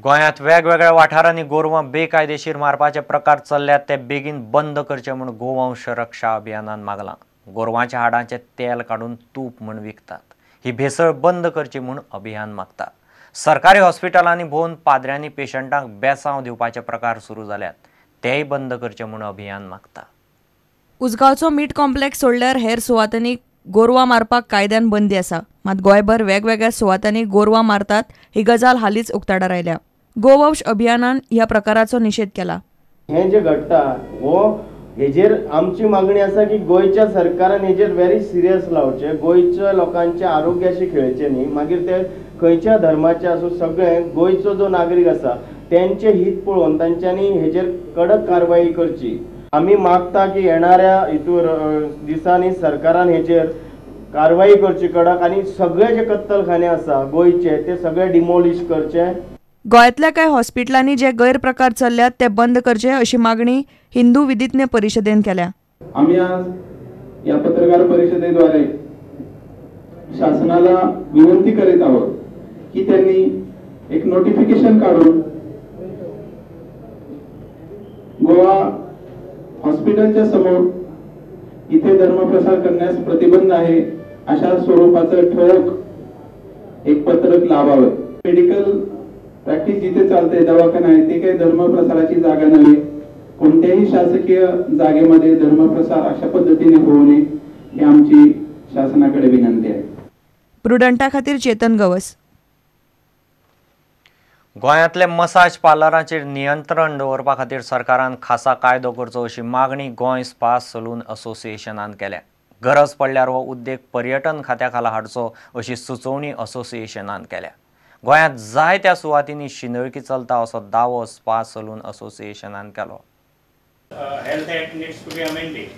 गोंयांत वेगवेगळ्या वाठारांनी गोरवां बेकायदेशीर मारपाचे प्रकार चल्ल्यात ते बेगीन बंद करचे म्हूण गोवंश रक्षा अभियानान मागलां. गोरवांच्या हाडांचें तेल काडून तूप म्हूण विकतात. ही भेसळ बंद करची म्हूण अभियान मागता. सरकारी हॉस्पिटलांनी भोंवन पाद्र्यांनी पेशंटांक बेसांव दिवपाचे प्रकार सुरू जाल्यात तेय बंद करचे म्हूण अभियान मागता. उजगांवचो मीट कॉम्प्लेक्स सोडल्यार हेर सुवातांनी गोरवां मारपाक कायद्यान बंदी आसा. मात गोंयभर वेगवेगळ्या सुवातांनी गोरवां मारतात ही गजाल हालींच उक्ताडार आयल्या. गोवंश अभियानान ह्या प्रकाराचो निशेध केला. हें जें घडटा हो हेजेर आमची मागणी आसा की गोंयच्या सरकारान हेजेर व्हेरी सिरियस लावचें. गोंयच्या लोकांच्या आरोग्याशी खेळचें न्ही, मागीर ते खंयच्या धर्माचे आसूं, सगळे गोंयचो जो नागरीक आसा तेंचें हीत पळोवन तांच्यांनी हेजेर कडक कारवाई करची. आमी मागता की येणाऱ्या हितूर दिसांनी सरकारान हेजेर कारवाई करची कडक आनी सगळे जे कत्तलखाने आसा गोंयचे ते सगळे डिमोलिश करचे. गोंयांतल्या कांय हॉस्पिटलांनी जे गैरप्रकार चल्ल्यात ते बंद करचे अशी मागणी हिंदू विधिज्ञ परिषदेन केल्या. आम्ही आज या पत्रकार परिषदेद्वारे शासनाला विनंती करीत आहोत की त्यांनी एक नोटिफिकेशन काढून गोवा हॉस्पिटलच्या समोर इथे धर्मप्रसार करण्यास प्रतिबंध आहे अशा स्वरूपाचं ठळक एक पत्रक लावावं. मेडिकल प्रॅक्टिस जिथे चालते, दवाखाना आहे, ते काही धर्मप्रसाराची जागा नव्हे. कोणत्याही शासकीय जागेमध्ये धर्मप्रसार अशा पद्धतीने होऊ नये ही आमची शासनाकडे विनंती आहे. प्रुडंटा खातीर चेतन गवस. गोंयांतले मसाज पार्लरांचेर नियंत्रण दवरपा खातीर सरकारान खासा कायदो करचो अशी मागणी गोंय स्पा सलून असोसिएशनान केल्या. गरज पडल्यार हो उद्देग पर्यटन खात्या खाला हाडचो अशी सुचोवणी असोसिएशनान केल्या. गोंयांत जायत्या सुवातींनी शिंदळकी चलता असो दावो स्पा सलून असोसिएशनान केलो. Health Act needs to be amended,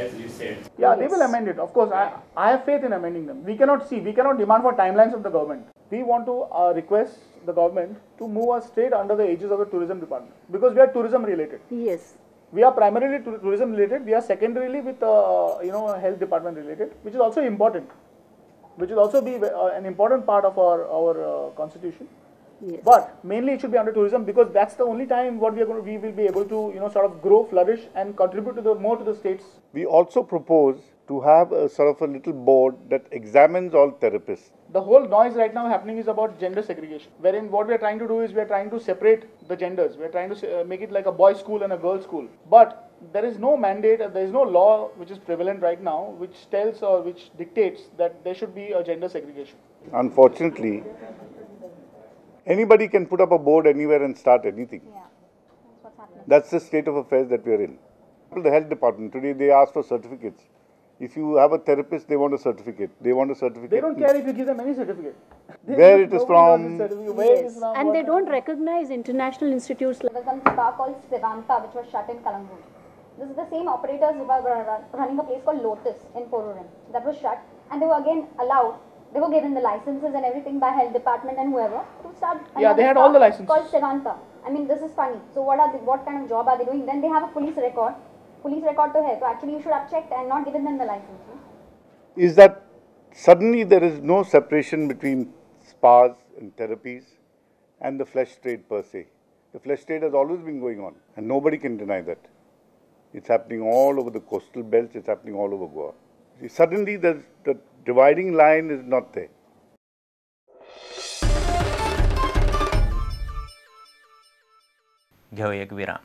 as you said. Yeah, they will amend it. Of course, I have faith in amending them. We cannot see, we cannot demand for timelines of the government. We want to request the government to move us straight under the aegis of the tourism department, because we are tourism related. Yes. We are primarily tourism related. We are secondarily with health department related, which is also important, which will also be an important part of our constitution. Yes. But mainly it should be under tourism, because that's the only time what we are going to, we will be able to sort of grow, flourish and contribute to the more to the states. We also propose to have a sort of a little board that examines all therapists. The whole noise right now happening is about gender segregation, wherein what we are trying to do is we are trying to separate the genders. We are trying to make it like a boys' school and a girls' school. But there is no mandate, there is no law which is prevalent right now which tells or which dictates that there should be a gender segregation. Unfortunately, anybody can put up a board anywhere and start anything. Yeah, that's what's happening. That's the state of affairs that we are in. The health department, today they ask for certificates. If you have a therapist, they want a certificate. They want a certificate. They don't care if you give them any certificate. Where it is from. Where it is from. And they don't recognize international institutes. There was some spa called Sevanta, which was shut in Kalangut. This is the same operators who were running a place called Lotus in Porvorim. That was shut, and they were again allowed. They were given the licenses and everything by health department and whoever to start. Yeah, they had all the licenses. Called Sevanta. I mean, this is funny. So what are they, what kind of job are they doing? Then they have a police record. Police record to hai. So actually, you should have checked and not given them the license. No? Is that suddenly there is no separation between spas and therapies and the flesh trade per se. The flesh trade has always been going on, and nobody can deny that. It's happening all over the coastal belts. It's happening all over Goa. See, suddenly the dividing line is not there. घेऊ एक विराम.